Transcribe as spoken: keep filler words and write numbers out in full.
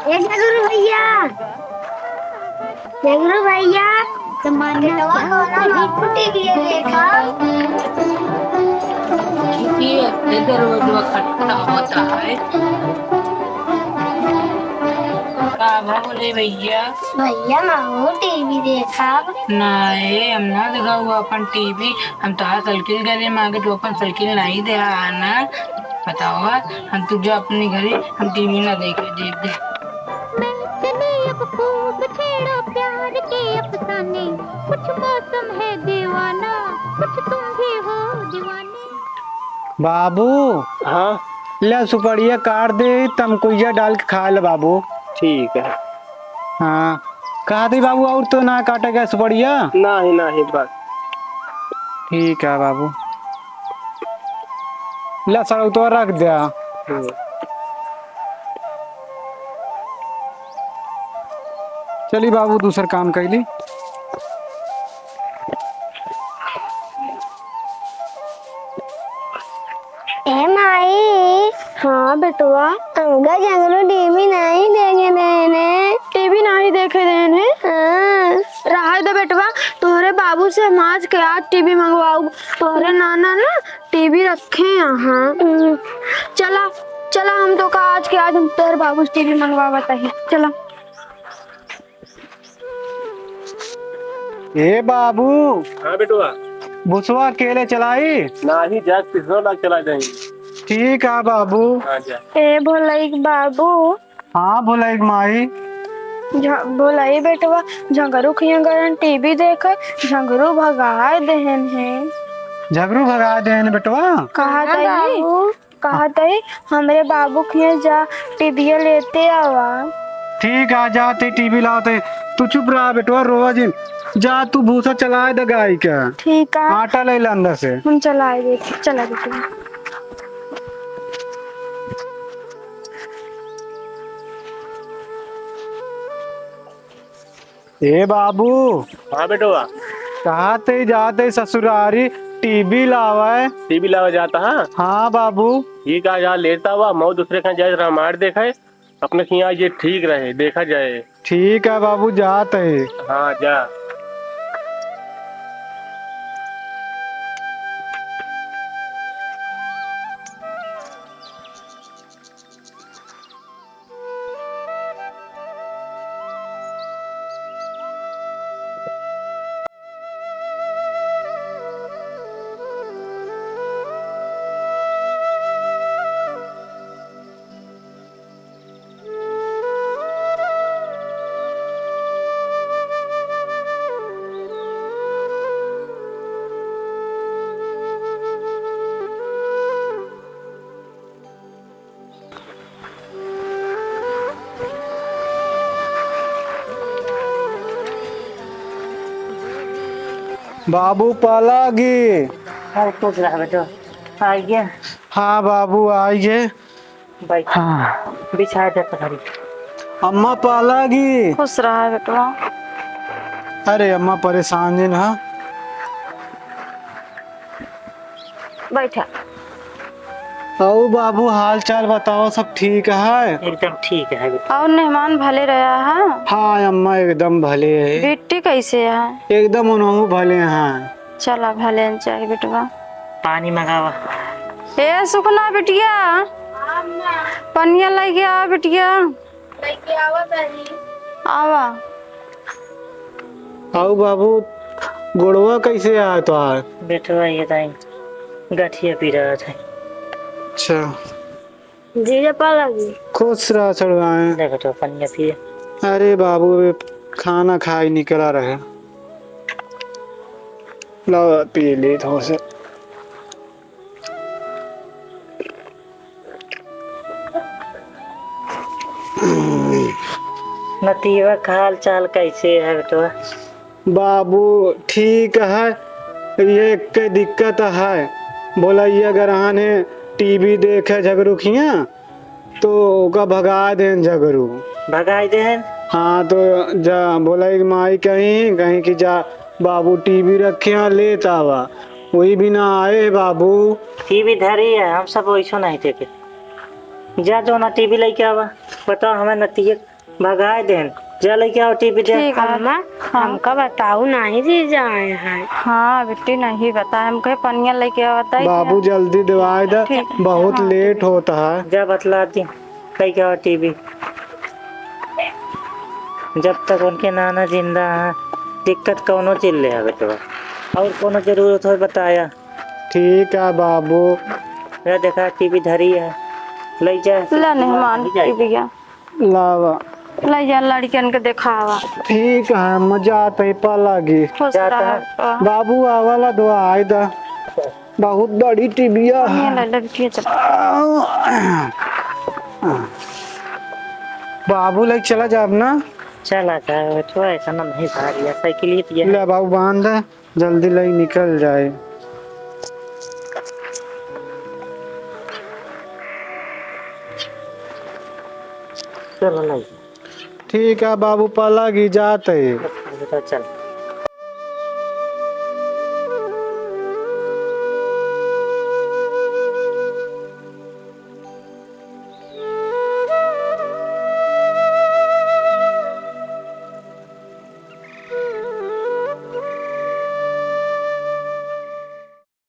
ए जगरू भैया, जगरू भैया, जमाना बेटवा क्या कौन है? टीवी देखा। ये इधर वो जो इकट्ठा होता है। का भवा रे भैया? भैया, हमहू टीवी देखब। नाहीं, हम ना देखा हुआ अपन टीवी। हम तोहार साइकिल गले मांगे, तू अपन साइकिल नाहीं दे आना। बतावा, हम तू जा अपने घरे, हम टीवी ना देखे, देख दे। मैं चली अब खूब छेड़ो प्यार के अफसाने, कुछ मौसम है दीवाना, कुछ तुम भी हो दीवाने। बाबू। हाँ। ले सुपड़िया काट दे, तमकुइया डाल के खा ले बाबू। ठीक है। हाँ। कहा थी बाबू, और तो ना काटे गया सुपड़िया? नहीं, नहीं, बस। ठीक है बाबू। ला सर, तो रख दिया। हम्म। चली बाबू, दूसर काम कैली। ए माई। हाँ बेटवा। हमका जगरू टीवी नाहीं देखे देन है। टीवी नाहीं देखे देन है? हाँ। रहे दे बेटवा, तोहरे बाबू से हम आज के आज टीवी मंगवाऊ। तोहरे नाना ना टीवी रखे यहाँ। हम्म। चला, चला, हम तोका आज के आज हम तोहरे बाबू से टीवी मंगवावत ही। चला। ए बाबू। हाँ बेटवा। भुसवा अकेले चलाई? नाहीं, जा किसनो लाग चला जाई। ठीक है बाबू। हाँ, जा। ए भोलई के बाबू। हाँ भोलई के माई। झ-, भोलई बेटवा, झगरू खिया गरन टीवी देखे, झगरू भगाए देहन है। झगरू भगाए देहन बेटवा? कहा हाँ तई? बाबू। कहत हई, हमरे बाबू के हियाँ जा, टीवीया लेते आवा। ठीक आ, जाते टीवी लावते। तू चुप रहा बेटवा, रोवा जिन। जा तू भूसा चलाए द गाय के। ठीक आ। आटा ले ला अंदर से। हम चलाए देते, चला देते। ए बाबू। हाँ बेटवा। कहा ते जाते ससुरारी टीवी लावे? टीवी लावे जाता है? हाँ बाबू। ठीक आ, जा लेता हुआ, मऊ दूसरे खां जाए रामायण देखे, अपने खियाँ ये ठीक रहे, देखा जाए। ठीक है बाबू, जात है। हाँ, जा। बाबू पालागी। हाँ, खुश रह बेटो। आइए। हाँ बाबू, आइए। बैठ। हाँ। बिछा दे पगड़ी। अम्मा पालागी। खुश रहा बेटवा। अरे अम्मा, परेशान जिन हा। बैठा। अउ बाबू, हाल चाल बताओ, सब ठीक है? एकदम ठीक है बेटा। और मेहमान भले रहा है? हाँ अम्मा, एकदम भले है। बिट्टी कैसे है? एकदम उनहु भले हैं। चला, भले न चाही बेटवा। पानी मंगावा। ए सुखना बिटिया, पनिया लइके आ बिटिया। लइके आवा तानी। आवा। आऊ बाबू, गोड़वा कैसे आय तोहार? बेटवा, ये ताई गठिया पीरात है। अच्छा। जीजा पालागी। खुश रहा छड़वाए। ले बेटवा, पनिया पिए। अरे बाबू, अबे खाना खाई निकला रहे। ला, पी ले थोड़ा से। नतीवा का हाल चाल कैसे है बेटवा? बाबू ठीक है, ये एक दिक्कत है, भोलैया गरहान है, टीवी देखे झगरू खिया, तो ओका भगाय देन झगरू। भगाय देन? हाँ, तो जा भोलैया की माई कहीं, कहीं कि जा बाबू टीवी रखे हैं, लेत आवा। वही भी ना आए बाबू। टीवी धरी है, हम सब वैसो नहीं देखे। जा जो ना टीवी लेके आवा, बताओ हमें नतीजे भगाए देन। जा लइके आओ टीवी दे। ठीक है। अम्मा, हाँ। हमका बताऊ नाहीं जीजा आए हैं। हाँ बेटी, नहीं बताए, हम कहे पनिया लइके आवत है बाबू, क्या? जल्दी देवाए दा, ठीक है। बहुत हाँ, लेट ठीक है। होता है। जा बतला दी, लइके आओ टीवी। जब तक उनके नाना जिंदा हैं, दिक्कत कौनो चीज ले आवे तो। और कौनो जरूरत हो बताया। ठीक है बाबू। या देखा टीवी धरी है, लइ जा। ला मेहमान टीवी या। लावा। लइ जा लड़कन के देखावा। ठीक है, हम जात है पलागी। खुश जात रहा है। बाबू आवाला दुआ आइ दा। बहुत बड़ी टीवी है। ये ले ले बिटिया चल। बाबू लइ चला जाब ना। चला जा बेटवा, ऐसा ना नहीं भारी है, साइकिल ही पिया है। ले बाबू बांध दे। जल्दी लइ निकल जाए। चलो लइ। ठीक है बाबू, पलागी जात है। बेटा चल।